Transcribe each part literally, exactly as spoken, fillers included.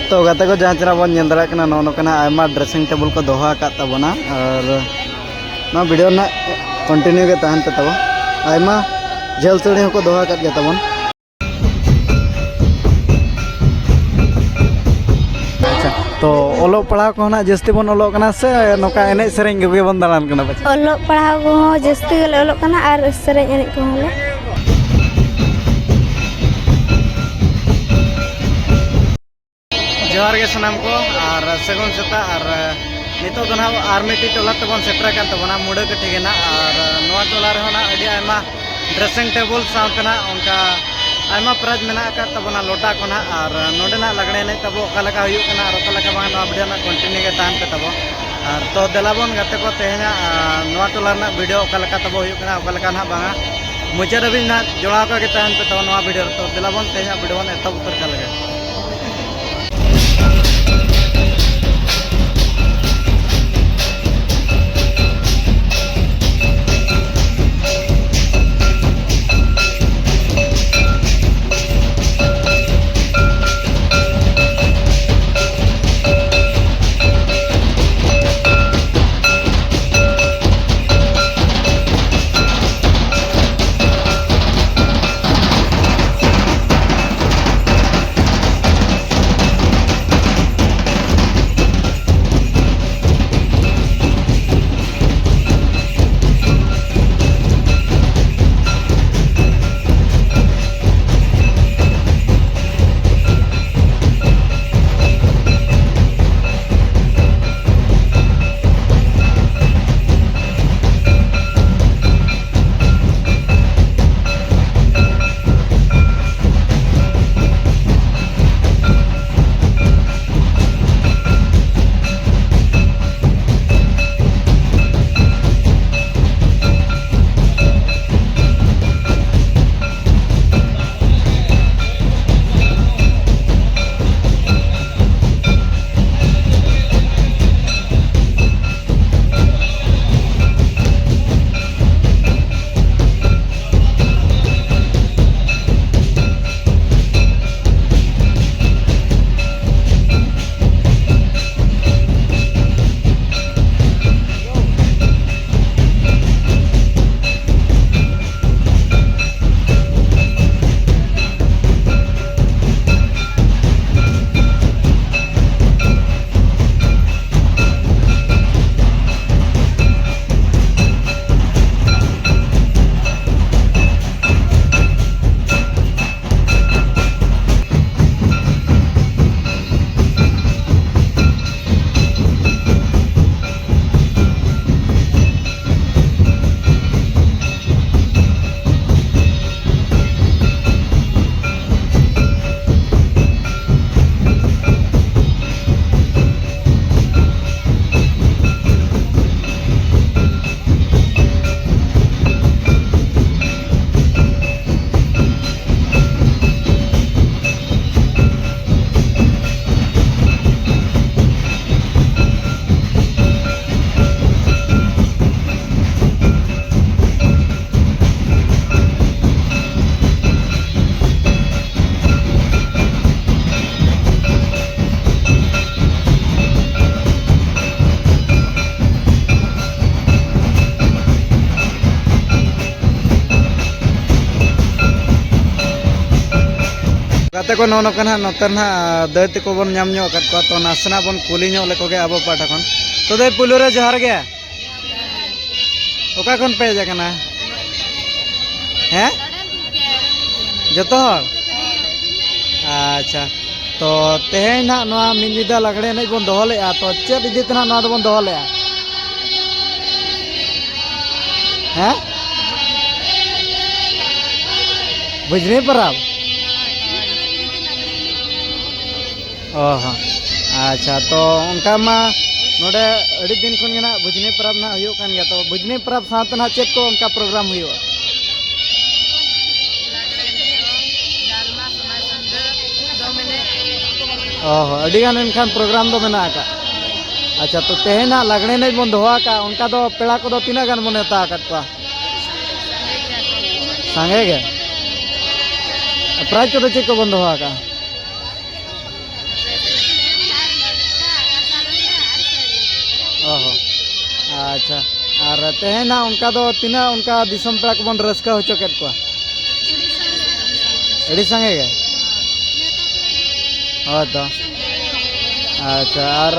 ᱛᱚ ᱜᱟᱛᱮ ᱠᱚ, ᱡᱟᱦᱟᱸ ᱪᱮᱦᱨᱟ ᱵᱚᱱ ᱧᱮᱞ ᱫᱟᱲᱮᱭᱟᱜ ᱠᱟᱱᱟ, ᱱᱚᱜᱼᱚ ᱱᱚᱝᱠᱟᱱᱟᱜ ᱟᱭᱢᱟ dressing table ᱠᱚ ᱫᱚᱦᱚ ᱟᱠᱟᱫ ᱛᱟᱵᱚᱱᱟ᱾ ᱟᱨ ᱱᱚᱣᱟ video ᱨᱮᱱᱟᱜ continue ᱜᱮ ᱛᱟᱦᱮᱱ ᱯᱮ ᱛᱟᱵᱚ᱾ ᱟᱭᱢᱟ ᱡᱷᱟᱹᱞ ᱥᱟᱹᱲᱤ ᱦᱚᱸᱠᱚ ᱫᱚᱦᱚ ᱟᱠᱟᱫ ᱜᱮᱭᱟ ᱛᱟᱵᱚᱱ᱾ ᱟᱪᱪᱷᱟ, ᱛᱚ ᱚᱞᱚᱜ ᱯᱟᱲᱦᱟᱣ ᱠᱚᱦᱚᱸ ᱱᱟᱜ ᱡᱟᱹᱥᱛᱤ ᱵᱚᱱ ᱚᱞᱚᱜ ᱠᱟᱱᱟ ᱥᱮ ᱱᱚᱝᱠᱟ ᱮᱱᱮᱡ ᱥᱮᱨᱮᱧ ᱠᱚᱜᱮ ᱵᱚᱱ ᱫᱟᱬᱟᱱ ᱠᱟᱱᱟ ᱯᱟᱪᱮ? ᱚᱞᱚᱜ ᱯᱟᱲᱦᱟᱣ ᱠᱚᱦᱚᱸ ᱡᱟᱹᱥᱛᱤ ᱜᱮᱞᱮ ᱚᱞᱚᱜ ᱠᱟᱱᱟ ᱟᱨ ᱥᱮᱨᱮᱧ ᱮᱱᱮᱡ ᱠᱚᱦᱚᱸ ᱞᱮ᱾ ᱡᱚᱦᱟᱨ ᱜᱮ ᱥᱟᱱᱟᱢ ᱠᱚ, ᱟᱨ ᱥᱟᱹᱜᱩᱱ ᱥᱮᱛᱟᱜ᱾ ᱟᱨ ᱱᱤᱛᱚᱜ ᱫᱚ ᱱᱟᱦᱟᱜ ᱟᱨ ᱢᱤᱫᱴᱤᱡ ᱴᱚᱞᱟ ᱛᱮᱵᱚᱱ ᱥᱮᱴᱮᱨ ᱟᱠᱟᱱ ᱛᱟᱵᱚᱱᱟ, ᱢᱩᱰᱟᱹᱠᱟᱹᱴᱷᱤ ᱜᱮ ᱱᱟᱦᱟᱜ᱾ ᱟᱨ ᱱᱚᱣᱟ ᱴᱚᱞᱟ ᱨᱮᱦᱚᱸ ᱱᱟᱦᱟᱜ ᱟᱹᱰᱤ ᱟᱭᱢᱟ dressing table ᱥᱟᱶᱛᱮ ᱱᱟᱦᱟᱜ ᱚᱱᱠᱟ ᱟᱭᱢᱟ prize ᱢᱮᱱᱟᱜ ᱟᱠᱟᱫ ᱛᱟᱵᱚᱱᱟ, ᱞᱚᱴᱟ ᱠᱚ ᱱᱟᱦᱟᱜ᱾ ᱟᱨ ᱱᱚᱰᱮ ᱱᱟᱦᱟᱜ ᱞᱟᱜᱽᱲᱮ ᱮᱱᱮᱡ ᱛᱟᱵᱚ ᱚᱠᱟ ᱞᱮᱠᱟ ᱦᱩᱭᱩᱜ ᱠᱟᱱᱟ ᱟᱨ ᱚᱠᱟ ᱞᱮᱠᱟ ᱵᱟᱝ, ᱱᱚᱣᱟ video ᱨᱮᱱᱟᱜ continue ᱜᱮ ᱛᱟᱦᱮᱱ ᱯᱮ ᱛᱟᱵᱚ᱾ ᱟᱨ ᱛᱚ ᱫᱮᱞᱟ ᱵᱚᱱ ᱜᱟᱛᱮ ᱠᱚ, ᱛᱮᱦᱮᱧᱟᱜ, ᱟᱨ ᱱᱚᱣᱟ ᱴᱚᱞᱟ ᱨᱮᱱᱟᱜ video ᱚᱠᱟ ᱞᱮᱠᱟ ᱛᱟᱵᱚ ᱦᱩᱭᱩᱜ ᱠᱟᱱᱟ, ᱚᱠᱟ ᱞᱮᱠᱟ ᱱᱟᱦᱟᱜ ᱵᱟᱝᱟ, ᱢᱩᱪᱟᱹᱫ ᱦᱟᱹᱵᱤᱡ ᱱᱟᱦᱟᱜ ᱡᱚᱲᱟᱣ ᱠᱚᱜ ᱜᱮ ᱛᱟᱦᱮᱱ ᱯᱮ ᱛᱟᱵᱚ ᱱᱚᱣᱟ video ᱨᱮ᱾ ᱛᱚ ᱫᱮᱞᱟ ᱵᱚᱱ ᱛᱮᱦᱮᱧᱟᱜ video ᱵᱚᱱ ᱮᱛᱚᱦᱚᱵ ᱩᱛᱟᱹᱨ ᱠᱟᱜ ᱞᱮᱜᱮ᱾ ᱛᱟᱠᱚ ᱱᱚᱜᱼᱚ ᱱᱚᱝᱠᱟ ᱱᱟᱦᱟᱜ ᱱᱚᱛᱮ ᱱᱟᱦᱟᱜ ᱫᱟᱹᱭ ᱛᱟᱠᱚ ᱵᱚᱱ ᱧᱟᱢ ᱧᱚᱜ ᱟᱠᱟᱫ ᱠᱚᱣᱟ, ᱛᱚ ᱱᱟᱥᱮᱱᱟᱜ ᱵᱚᱱ ᱠᱩᱞᱤ ᱧᱚᱜ ᱞᱮᱠᱚ ᱜᱮ ᱟᱵᱚ ᱯᱟᱦᱴᱟ ᱠᱷᱚᱱ᱾ ᱛᱚ ᱫᱟᱹᱭ, ᱯᱩᱭᱞᱩ ᱨᱮ ᱡᱚᱦᱟᱨ ᱜᱮ᱾ ᱚᱠᱟ ᱠᱷᱚᱱ ᱯᱮ ᱦᱮᱡ ᱟᱠᱟᱱᱟ? ᱦᱮᱸ? ᱡᱚᱛᱚ ᱦᱚᱲ? ᱟᱪᱪᱷᱟ, ᱛᱚ ᱛᱮᱦᱮᱧ ᱱᱟᱦᱟᱜ ᱱᱚᱣᱟ ᱢᱤᱫ ᱧᱤᱫᱟᱹ ᱞᱟᱜᱽᱲᱮ ᱮᱱᱮᱡ ᱵᱚᱱ ᱫᱚᱦᱚ ᱞᱮᱫᱼᱟ, ᱛᱚ ᱪᱮᱫ ᱤᱫᱤ ᱛᱮ ᱱᱟᱦᱟᱜ ᱱᱚᱣᱟ ᱫᱚᱵᱚᱱ ᱫᱚᱦᱚ ᱞᱮᱫᱼᱟ? ᱦᱮᱸ? ᱵᱷᱩᱡᱽᱱᱤ ᱯᱟᱨᱟᱵᱽ? ᱚ ᱦᱚᱸ, ᱟᱪᱪᱷᱟ, ᱛᱚ ᱚᱱᱠᱟ ᱢᱟ ᱱᱚᱰᱮ ᱟᱹᱰᱤ ᱫᱤᱱ ᱠᱷᱚᱱ ᱜᱮ ᱱᱟᱦᱟᱜ ᱵᱷᱩᱡᱽᱱᱤ ᱯᱟᱨᱟᱵᱽ ᱱᱟᱦᱟᱜ ᱦᱩᱭᱩᱜ ᱠᱟᱱ ᱜᱮᱭᱟ, ᱛᱚ ᱵᱷᱩᱡᱽᱱᱤ ᱯᱟᱨᱟᱵᱽ ᱥᱟᱶᱛᱮ ᱱᱟᱦᱟᱜ ᱪᱮᱫ ᱠᱚ ᱚᱱᱠᱟ ᱯᱨᱳᱜᱨᱟᱢ ᱦᱩᱭᱩᱜᱼᱟ? ᱚ ᱦᱚᱸ, ᱟᱹᱰᱤ ᱜᱟᱱ ᱮᱱᱠᱷᱟᱱ ᱯᱨᱳᱜᱨᱟᱢ ᱫᱚ ᱢᱮᱱᱟᱜ ᱟᱠᱟᱫ᱾ ᱟᱪᱪᱷᱟ, ᱛᱚ ᱛᱮᱦᱮᱧ ᱱᱟᱦᱟᱜ ᱞᱟᱜᱽᱲᱮ ᱮᱱᱮᱡ ᱵᱚᱱ ᱫᱚᱦᱚ ᱟᱠᱟᱫ, ᱚᱱᱠᱟ ᱫᱚ ᱯᱮᱲᱟ ᱠᱚᱫᱚ ᱛᱤᱱᱟᱹᱜ ᱜᱟᱱ ᱵᱚᱱ ᱱᱮᱣᱛᱟ ᱟᱠᱟᱫ ᱠᱚᱣᱟ? ᱥᱟᱸᱜᱮ ᱜᱮ᱾ ᱯᱨᱟᱭᱤᱡᱽ ᱠᱚᱫᱚ ᱪᱮᱫ ᱠᱚᱵᱚᱱ ᱫᱚᱦᱚ ᱟᱠᱟᱫᱼᱟ? ᱚ ᱦᱚᱸ, ᱟᱪᱪᱷᱟ᱾ ᱟᱨ ᱛᱮᱦᱮᱧ ᱱᱟᱜ ᱚᱱᱠᱟ ᱫᱚ ᱛᱤᱱᱟᱹᱜ ᱚᱱᱠᱟ ᱫᱤᱥᱚᱢ ᱯᱮᱲᱟ ᱠᱚᱵᱚᱱ ᱨᱟᱹᱥᱠᱟᱹ ᱦᱚᱪᱚ ᱠᱮᱫ ᱠᱚᱣᱟ? ᱟᱹᱰᱤ ᱥᱟᱸᱜᱮ ᱜᱮ? ᱦᱳᱭ ᱛᱚ᱾ ᱟᱪᱪᱷᱟ, ᱟᱨ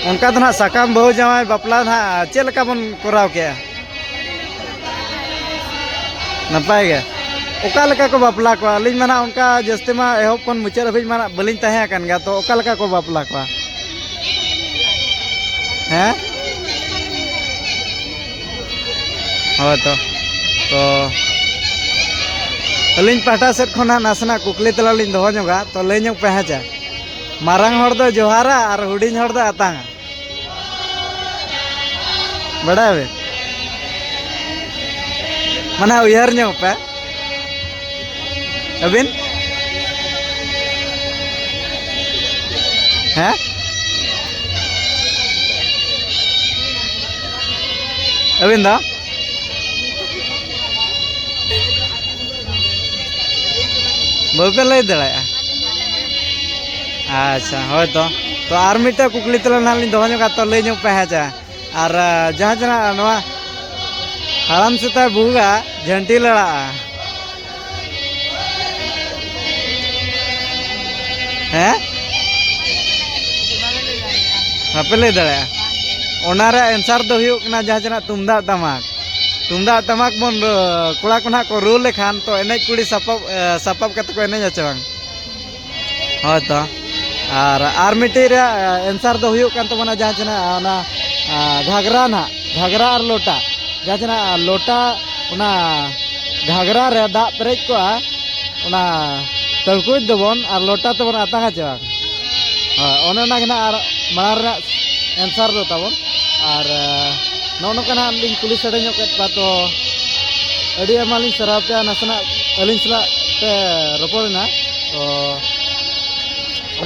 ᱚᱱᱠᱟ ᱫᱚ ᱱᱟᱜ ᱥᱟᱠᱟᱢ ᱵᱟᱹᱦᱩ ᱡᱟᱶᱟᱭ ᱵᱟᱯᱞᱟ ᱱᱟᱜ ᱪᱮᱫ ᱞᱮᱠᱟ ᱵᱚᱱ ᱠᱚᱨᱟᱣ ᱠᱮᱜᱼᱟ? ᱱᱟᱯᱟᱭ ᱜᱮ᱾ ᱚᱠᱟ ᱞᱮᱠᱟ ᱠᱚ ᱵᱟᱯᱞᱟ ᱠᱚᱣᱟ? ᱟᱹᱞᱤᱧ ᱢᱟ ᱱᱟᱜ ᱚᱱᱠᱟ ᱡᱟᱹᱥᱛᱤ ᱢᱟ ᱮᱦᱚᱵ ᱠᱷᱚᱱ ᱢᱩᱪᱟᱹᱫ ᱦᱟᱹᱵᱤᱡ ᱢᱟ ᱱᱟᱜ ᱵᱟᱹᱞᱤᱧ ᱛᱟᱦᱮᱸ ᱟᱠᱟᱱ ᱜᱮᱭᱟ, ᱛᱚ ᱚᱠᱟ ᱞᱮᱠᱟ ᱠᱚ ᱵᱟᱯᱞᱟ ᱠᱚᱣᱟ? ᱦᱮᱸ? ᱦᱳᱭ ᱛᱚ᱾ ᱛᱚ ᱟᱹᱞᱤᱧ ᱯᱟᱦᱴᱟ ᱥᱮᱫ ᱠᱷᱚᱱ ᱦᱟᱸᱜ ᱱᱟᱥᱮᱱᱟᱜ ᱠᱩᱠᱞᱤ ᱛᱮᱞᱟ ᱞᱤᱧ ᱫᱚᱦᱚ ᱧᱚᱜᱟ, ᱛᱚ ᱞᱟᱹᱭ ᱧᱚᱜ ᱯᱮ ᱦᱮᱸ ᱪᱮ᱾ ᱢᱟᱨᱟᱝ ᱦᱚᱲ ᱫᱚ ᱡᱚᱦᱟᱨᱟ ᱟᱨ ᱦᱩᱰᱤᱧ ᱦᱚᱲ ᱫᱚ ᱟᱛᱟᱝᱟ᱾ ᱵᱟᱰᱟᱭᱟᱵᱤᱱ? ᱢᱟᱱᱮ ᱩᱭᱦᱟᱹᱨ ᱧᱚᱜ ᱯᱮ᱾ ᱟᱹᱵᱤᱱ? ᱦᱮᱸ? ᱟᱹᱵᱤᱱ ᱫᱚ? ᱵᱟᱯᱮ ᱞᱟᱹᱭ ᱫᱟᱲᱮᱭᱟᱜᱼᱟ? ᱟᱪᱪᱷᱟ, ᱦᱳᱭ ᱛᱚ᱾ ᱛᱚ ᱟᱨ ᱢᱤᱫᱴᱮᱡ ᱠᱩᱠᱞᱤ ᱛᱮᱞᱟ ᱱᱟᱦᱟᱜ ᱞᱤᱧ ᱫᱚᱦᱚ ᱧᱚᱜᱟ, ᱛᱚ ᱞᱟᱹᱭ ᱧᱚᱜ ᱯᱮ ᱦᱮᱸ ᱪᱮ᱾ ᱟᱨ, ᱟᱸ, ᱡᱟᱦᱟᱸ ᱡᱟᱦᱟᱸ ᱱᱚᱣᱟ ᱦᱟᱲᱟᱢ ᱥᱮᱛᱟᱭ ᱵᱩᱦᱩᱜᱟ ᱡᱷᱟᱹᱱᱴᱤ ᱞᱟᱲᱟᱜᱼᱟ᱾ ᱦᱮᱸ? ᱵᱟᱯᱮ ᱞᱟᱹᱭ ᱫᱟᱲᱮᱭᱟᱜᱼᱟ? ᱚᱱᱟ ᱨᱮᱭᱟᱜ ᱮᱱᱥᱟᱨ ᱫᱚ ᱦᱩᱭᱩᱜ ᱠᱟᱱᱟ ᱡᱟᱦᱟᱸ ᱪᱮᱱᱟᱜ ᱛᱩᱢᱫᱟᱜ ᱴᱟᱢᱟᱠ᱾ ᱛᱩᱢᱫᱟᱜ ᱴᱟᱢᱟᱠ ᱵᱚᱱ, ᱨᱚ-, ᱠᱚᱲᱟ ᱠᱚ ᱱᱟᱦᱟᱜ ᱠᱚ ᱨᱩ ᱞᱮᱠᱷᱟᱱ, ᱛᱚ ᱮᱱᱮᱡ ᱠᱩᱲᱤ ᱥᱟᱯᱟᱵ, ᱮ, ᱥᱟᱯᱟᱵ ᱠᱟᱛᱮ ᱠᱚ ᱮᱱᱮᱡᱟ ᱪᱮ ᱵᱟᱝ? ᱦᱳᱭ ᱛᱚ᱾ ᱟᱨ, ᱟᱨ ᱢᱤᱫᱴᱤᱡ ᱨᱮᱭᱟᱜ, ᱮ, ᱮᱱᱥᱟᱨ ᱫᱚ ᱦᱩᱭᱩᱜ ᱠᱟᱱ ᱛᱟᱵᱚᱱᱟ ᱡᱟᱦᱟᱸ ᱪᱮᱱᱟᱜ ᱚᱱᱟ, ᱟ, ᱜᱷᱟᱜᱽᱨᱟ ᱱᱟᱦᱟᱜ, ᱜᱷᱟᱜᱽᱨᱟ ᱟᱨ ᱞᱚᱴᱟ᱾ ᱡᱟᱦᱟᱸ ᱪᱮᱱᱟᱜ ᱞᱚᱴᱟ, ᱚᱱᱟ ᱜᱷᱟᱜᱽᱨᱟ ᱨᱮ ᱫᱟᱜ ᱯᱮᱨᱮᱡ ᱠᱚᱜᱼᱟ, ᱚᱱᱟ ᱛᱟᱹᱲᱠᱩᱡ ᱫᱚᱵᱚᱱ ᱟᱨ ᱞᱚᱴᱟ ᱛᱮᱵᱚᱱ ᱟᱛᱟᱝᱟ ᱪᱮ ᱵᱟᱝ? ᱦᱳᱭ, ᱚᱱᱮ ᱚᱱᱟ ᱜᱮ ᱱᱟᱦᱟᱜ ᱟᱨ ᱢᱟᱲᱟᱝ ᱨᱮᱱᱟᱜ ᱮᱱᱥᱟᱨ ᱫᱚ ᱛᱟᱵᱚᱱ᱾ ᱟᱨ, ᱮ, ᱱᱚᱜᱼᱚ ᱱᱚᱝᱠᱟ ᱱᱟᱦᱟᱜ ᱞᱤᱧ ᱠᱩᱞᱤ ᱥᱟᱰᱮ ᱧᱚᱜ ᱠᱮᱫ ᱠᱚᱣᱟ, ᱛᱚ ᱟᱹᱰᱤ ᱟᱭᱢᱟ ᱞᱤᱧ ᱥᱟᱨᱦᱟᱣ ᱯᱮᱭᱟ, ᱱᱟᱥᱮᱱᱟᱜ ᱟᱹᱞᱤᱧ ᱥᱟᱞᱟᱜ ᱯᱮ ᱨᱚᱯᱚᱲ ᱮᱱᱟ᱾ ᱛᱚ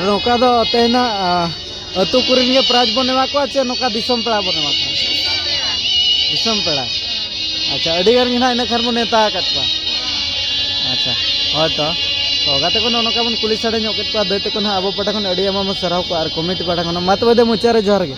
ᱱᱚᱝᱠᱟ ᱫᱚ ᱛᱮᱦᱮᱧ ᱱᱟᱦᱟᱜ, ᱟ, ᱟᱹᱛᱩ ᱠᱚᱨᱮᱱ ᱜᱮ ᱯᱨᱟᱭᱤᱡᱽ ᱵᱚᱱ ᱮᱢᱟ ᱠᱚᱣᱟ ᱪᱮ ᱱᱚᱝᱠᱟ ᱫᱤᱥᱚᱢ ᱯᱮᱲᱟ ᱵᱚᱱ ᱮᱢᱟ ᱠᱚᱣᱟ? ᱫᱤᱥᱚᱢ ᱯᱮᱲᱟ᱾ ᱟᱪᱪᱷᱟ, ᱟᱹᱰᱤ ᱜᱟᱱ ᱜᱮ ᱱᱟᱦᱟᱜ ᱤᱱᱟᱹ ᱠᱷᱟᱱ ᱵᱚᱱ ᱱᱮᱣᱛᱟ ᱟᱠᱟᱫ ᱠᱚᱣᱟ᱾ ᱟᱪᱪᱷᱟ, ᱦᱳᱭ ᱛᱚ᱾ ᱛᱚ ᱜᱟᱛᱮ ᱠᱚ, ᱱᱚᱜᱼᱚ ᱱᱚᱝᱠᱟ ᱵᱚᱱ ᱠᱩᱞᱤ ᱥᱟᱰᱮ ᱧᱚᱜ ᱠᱮᱫ ᱠᱚᱣᱟ ᱫᱟᱹᱭ ᱛᱟᱠᱚ ᱱᱟᱦᱟᱜ ᱟᱵᱚ ᱯᱟᱦᱴᱟ ᱠᱷᱚᱱ ᱟᱹᱰᱤ ᱟᱭᱢᱟ ᱵᱚᱱ ᱥᱟᱨᱦᱟᱣ ᱠᱚᱣᱟ ᱟᱨ ᱠᱚᱢᱤᱴᱤ ᱯᱟᱦᱴᱟ ᱠᱷᱚᱱ ᱢᱟ ᱛᱚᱵᱮ ᱫᱮ ᱢᱩᱪᱟᱹᱫ ᱨᱮ ᱡᱚᱦᱟᱨ ᱜᱮ᱾